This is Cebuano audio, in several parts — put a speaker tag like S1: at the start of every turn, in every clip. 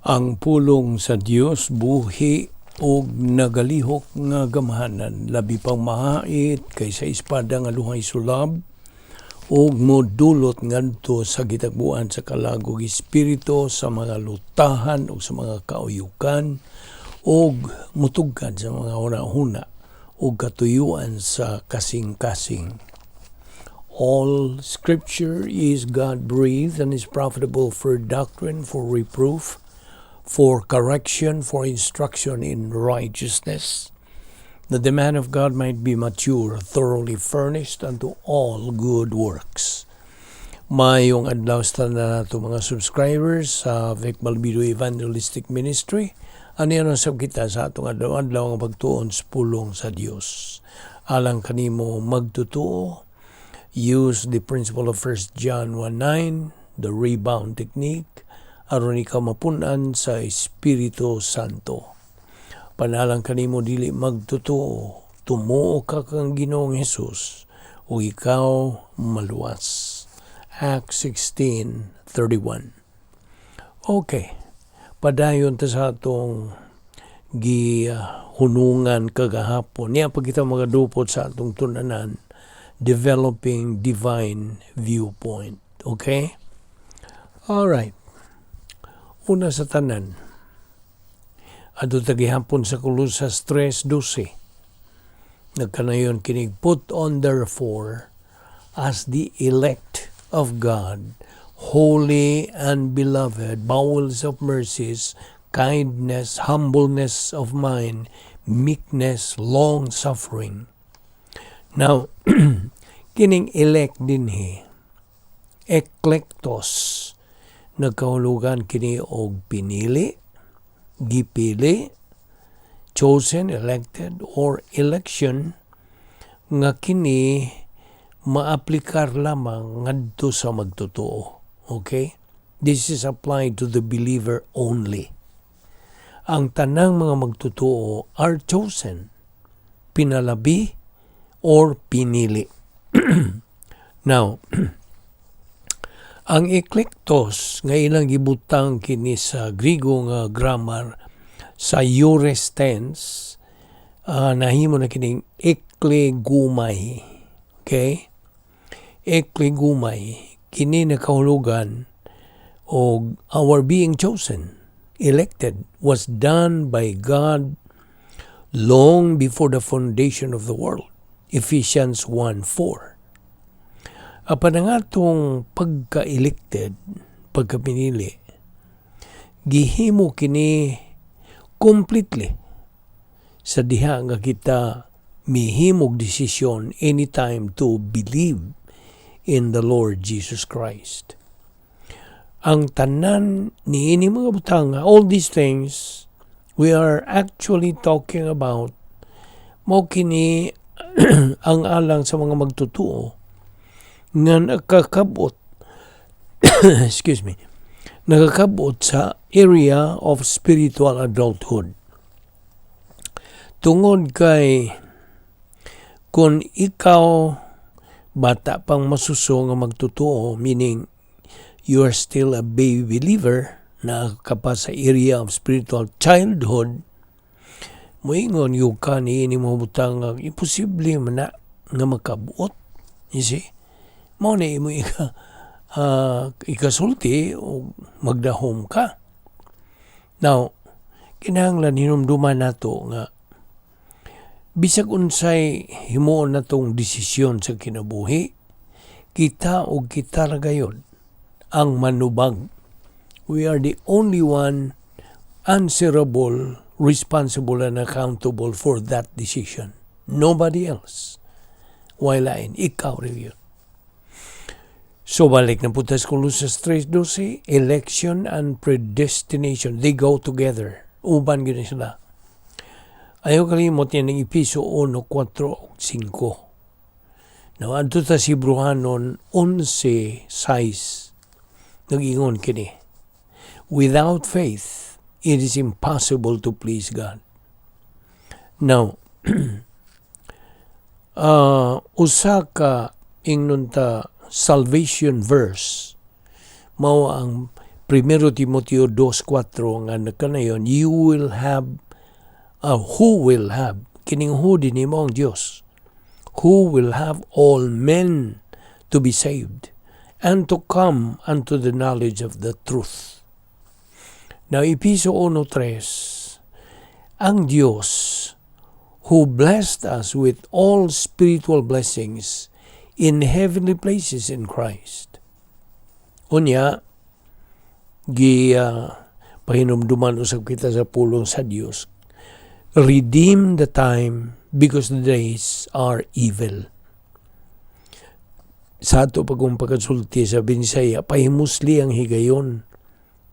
S1: Ang pulong sa Dios buhi ug nagalihok nga gamhanan, labi pang mahait kaysa espada nga duhay sulab, ug modulot ngadto sa gitagbuan sa kalag ug espiritu, sa mga lutahan ug sa mga kauyukan, ug mutugkad sa mga hunahuna ug katuyuan sa kasing-kasing. All scripture is God-breathed and is profitable for doctrine, for reproof, for correction, for instruction in righteousness, that the man of God might be mature, thoroughly furnished unto all good works. Maayong adlaw sa tanan nato mga subscribers sa Vic Balbido Evangelistic Ministry. Ano yan sab kita sa atong adlaw-adlaw nga pagtuon sa pulong sa Dios. Alang kanimo magtotoo, use the principle of 1 John 1:9, the rebound technique, aron ikaw mapunan sa Espiritu Santo. Panalang kanimo dili magtotoo, tumuo ka kang Ginoong Hesus ug ikaw maluwas. Acts 16:31. Okay. Padayon ta sa atong gihunungan kagahapon. Niya pa kita magadupot sa atong tun-anan, developing divine viewpoint. Okay? All right. Una sa tanan, adto ta gihapon sa Colosas 3:12. Nagkanayon kinig, "Put on therefore as the elect of God, holy and beloved, bowels of mercies, kindness, humbleness of mind, meekness, long suffering." Now, kining elect dinhi, eklektos, nagkahulugan kini og pinili, gipili, chosen, elected, or election, nga kini maaplikar lamang ngadto sa magtotoo. Okay? This is applied to the believer only. Ang tanang mga magtotoo are chosen, pinalabi, or pinili. Now, ang eklektos nga ilang gibutang kini sa Grigo nga grammar sa aorist tense, nahimo na kining eklegomai. Okay? Eklegomai kini nakahulugan og our being chosen, elected, was done by God long before the foundation of the world. Ephesians 1:4. Apan ang atong pagka-elected, pagka-pinili, gihimo kini completely sa diha nga kita mihimog desisyon anytime to believe in the Lord Jesus Christ. Ang tanan niini mga butanga, all these things we are actually talking about, mao kini ang alang sa mga magtotoo nga nakakabot, excuse me, nakakabot sa area of spiritual adulthood. Tungod kay kung ikaw bata pang masuso nga magtotoo, meaning you are still a baby believer, na ka pa sa area of spiritual childhood, moingon gyud ka niini mga butang nga imposible man na nga makabuot. You see? Mao na imo ikasulti o magdahom ka. Now, kinahanglan hinumduman nato nga bisag unsay himuon natong desisyon sa kinabuhi, kita og kita ra gayod ang manubag. We are the only one answerable, responsible, and accountable for that decision. Nobody else. Way lain, ikaw ra gyud. So balik na po sa Colosas 3:12, election and predestination, they go together. Uban gyud sila. Ayaw kalimot yan ng Episo 1, 4, 5. Now, adto ta si Hebreohanon 11, 6. Nag-ingon kini, "Without faith, it is impossible to please God." Now, usa ka ingnon ta salvation verse mao ang Primero Timoteo 2:4 nga nagkanayon, you will have, who will have, kining who dinhi mao ang Dios, who will have all men to be saved and to come unto the knowledge of the truth. Now, Episo 1:3, ang Dios who blessed us with all spiritual blessings in heavenly places in Christ. Unya, gi pahinumduman usab kita sa pulong sa Dios. Redeem the time because the days are evil. Sa ato pagkong pagkasulti sa Binisaya, pahimusli ang higayon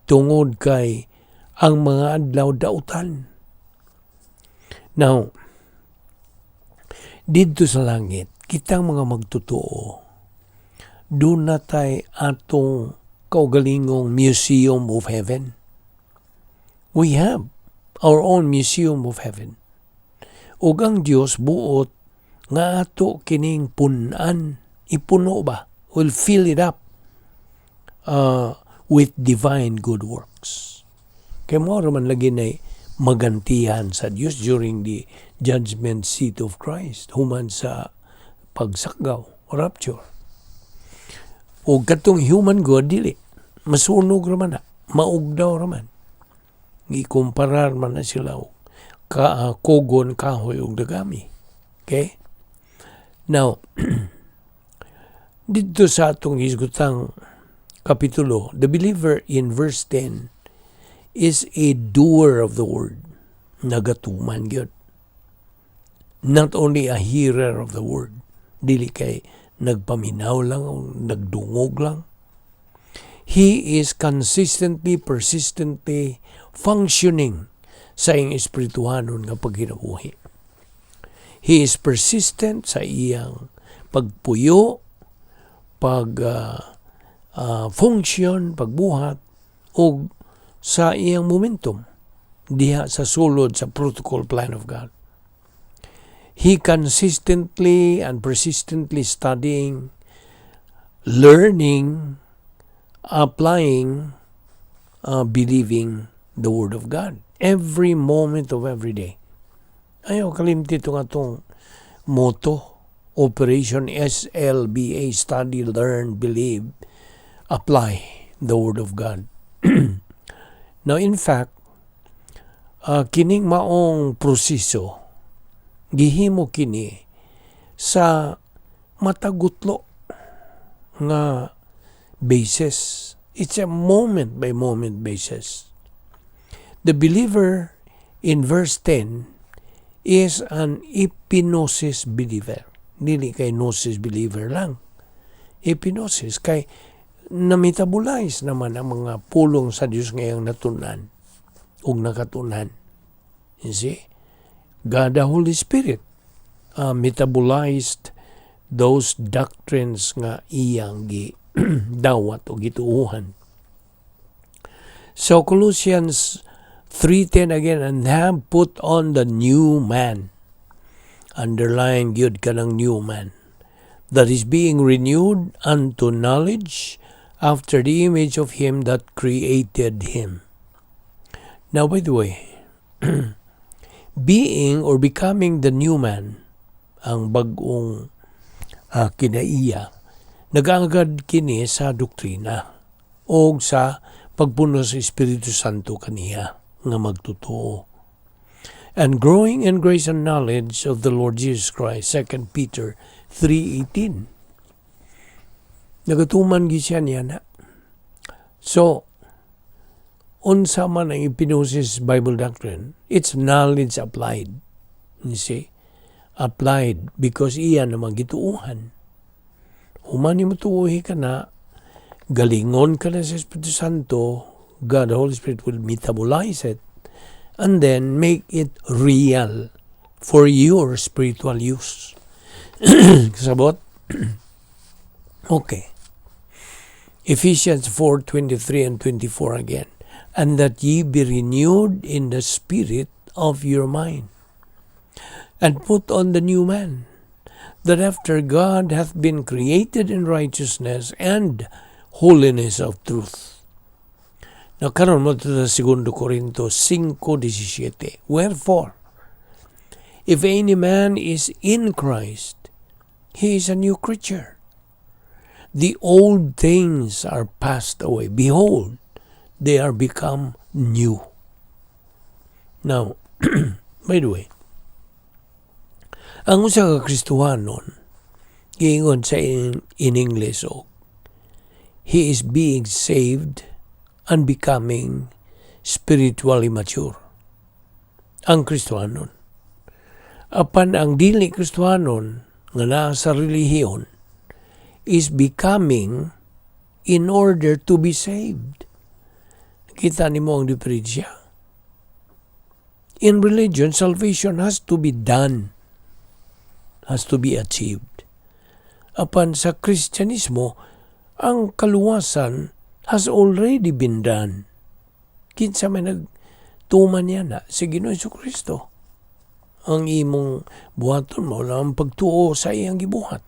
S1: tungod kay ang mga adlaw dautan. Now, didto sa langit, kitang mga magtotoo, duna tay atong kaugalingong Museum of Heaven. We have our own Museum of Heaven. Ug ang Dios buot nga ato kining pun-an, ipuno ba? Will fill it up with divine good works. Kay mao man lagi na magantihan sa Dios during the judgment seat of Christ human sa pagsakgaw, rapture. O katong human good, dili masunog raman na, maugdaw raman. Gikumparar man na sila og ka, kugon, kahoy ug dagami. Okay? Now, didto sa atong hisgutang kapitulo, the believer in verse 10 is a doer of the word. Nagatuman gyud. Not only a hearer of the word. Dili kay nagpaminaw lang, nagdungog lang. He is consistently, persistently functioning sa iyang espirituhanon nga pagkinabuhi. He is persistent sa iyang pagpuyo, pag function, pagbuhat, o sa iyang momentum diha sa sulod sa protocol plan of God. He consistently and persistently studying, learning, applying, believing the Word of God every moment of every day. Ayaw kalimti itong atong motto, Operation SLBA, Study, Learn, Believe, Apply the Word of God. Now, in fact, kining maong proseso, gihimo kini sa matagutlo nga basis. It's a moment by moment basis. The believer in verse 10 is an epignosis believer. Dili kay gnosis believer lang. Epignosis kay na-metabolize naman ang mga pulong sa Dios ngayong natunan ug nakatunan. You see? God the Holy Spirit metabolized those doctrines nga iyang gi dawat o gituohan. So Colossians 3:10 again, "And have put on the new man." Underline gyud kanang new man. "That is being renewed unto knowledge after the image of him that created him." Now, by the way, being or becoming the new man, ang bag-ong kinaiya, nag-aagad kini sa doktrina o sa pagpuno sa Espiritu Santo kaniya nga magtotoo. And growing in grace and knowledge of the Lord Jesus Christ, 2 Peter 3:18. Nagatuman gyud siya niya na. So, unsa man ang epignosis Bible doctrine, it's knowledge applied. You see? Applied because iya naman gituuhan. Human mo tuuhi ka na, galingon ka na sa Espiritu Santo, God, the Holy Spirit will metabolize it and then make it real for your spiritual use. Kasabot? Okay. Ephesians 4:23 and 24 again. "And that ye be renewed in the spirit of your mind, and put on the new man, that after God hath been created in righteousness and holiness of truth." Now, karon mo sa Segundo Corinto 5:17. "Wherefore, if any man is in Christ, he is a new creature. The old things are passed away. Behold, they are become new." Now, by the way, ang usa ka Kristohanon, giingon sa in English, oh, he is being saved and becoming spiritually mature. Ang Kristohanon. Apan ang dili Kristohanon nga naa sa relihiyon is becoming in order to be saved. Kita nimo ang diferensya. In religion, salvation has to be done, has to be achieved. Apan sa Kristyanismo, ang kaluwasan has already been done. Kinsa may nagtuman niya na? Si Ginoong Kristo. Ang imong buhaton mao lang ang pagtuo sa iyang gibuhat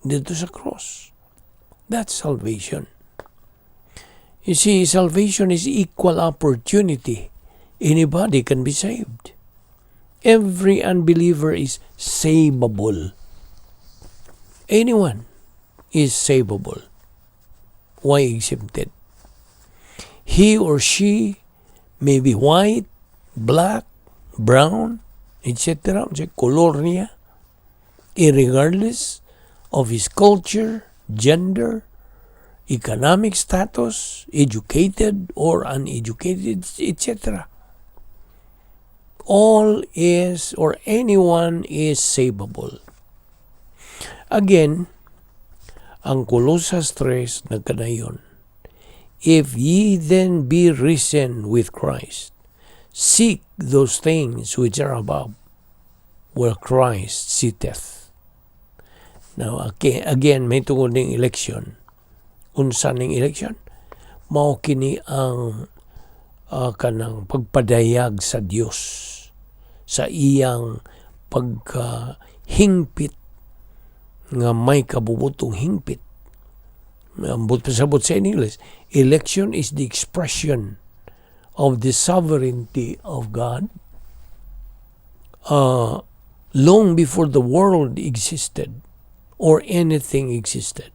S1: didto sa cross. That's salvation. You see, salvation is equal opportunity. Anybody can be saved. Every unbeliever is savable. Anyone is savable. Why exempted? He or she may be white, black, brown, etc. Unsay kolor niya. Irregardless of his culture, gender, economic status, educated or uneducated, etc. All is or anyone is savable. Again, ang Colosas 3 nagkanayon, "If ye then be risen with Christ, seek those things which are above, where Christ sitteth." Now, okay, again, may tungod ning election. Unsa ning election? Mao kini ang kanang pagpadayag sa Dios sa iyang pagkahingpit nga may kabubutong hingpit. Ambot pasabot sa English, election is the expression of the sovereignty of God long before the world existed or anything existed.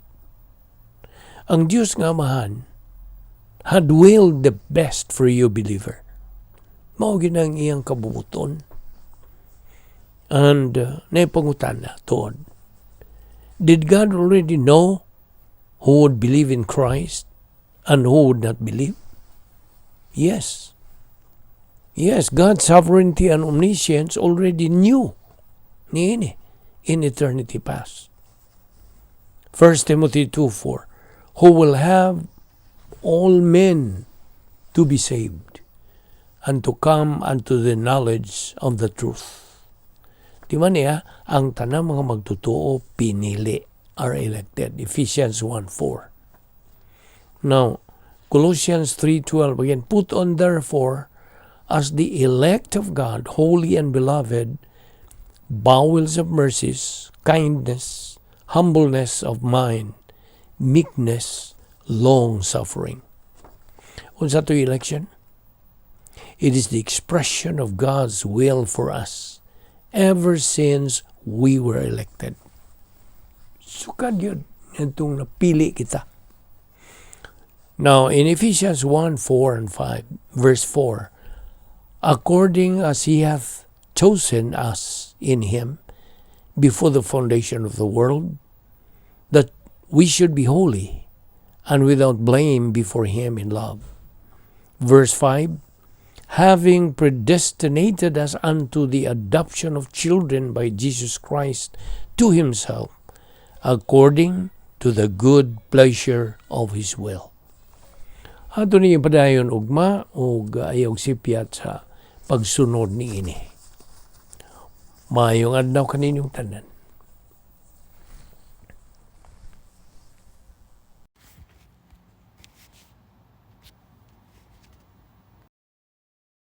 S1: Ang Diyos nga Amahan had willed the best for you, believer. Mao gyud ang iyang kabubuton. And naipangutana tuod. Did God already know who would believe in Christ and who would not believe? Yes. Yes, God's sovereignty and omniscience already knew niini in eternity past. 1 Timothy 2:4, "Who will have all men to be saved and to come unto the knowledge of the truth." Di man niya, ang tanang mga magtutuo pinili, are elected. Ephesians 1:4. Now, Colossians 3:12 again, "Put on therefore as the elect of God, holy and beloved, bowels of mercies, kindness, humbleness of mind, meekness, long suffering." Unsa to election? It is the expression of God's will for us ever since we were elected. Sukad gyud ngadtong napili kita. Now, in Ephesians 1:4 and 5, verse 4, "According as he hath chosen us in him before the foundation of the world, that we should be holy and without blame before him in love." Verse 5, "Having predestinated us unto the adoption of children by Jesus Christ to himself, according to the good pleasure of his will." Ato ni padayon ugma ug ayaw sipyat sa pagsunod niini. Maayong adlaw kaninyong tanan.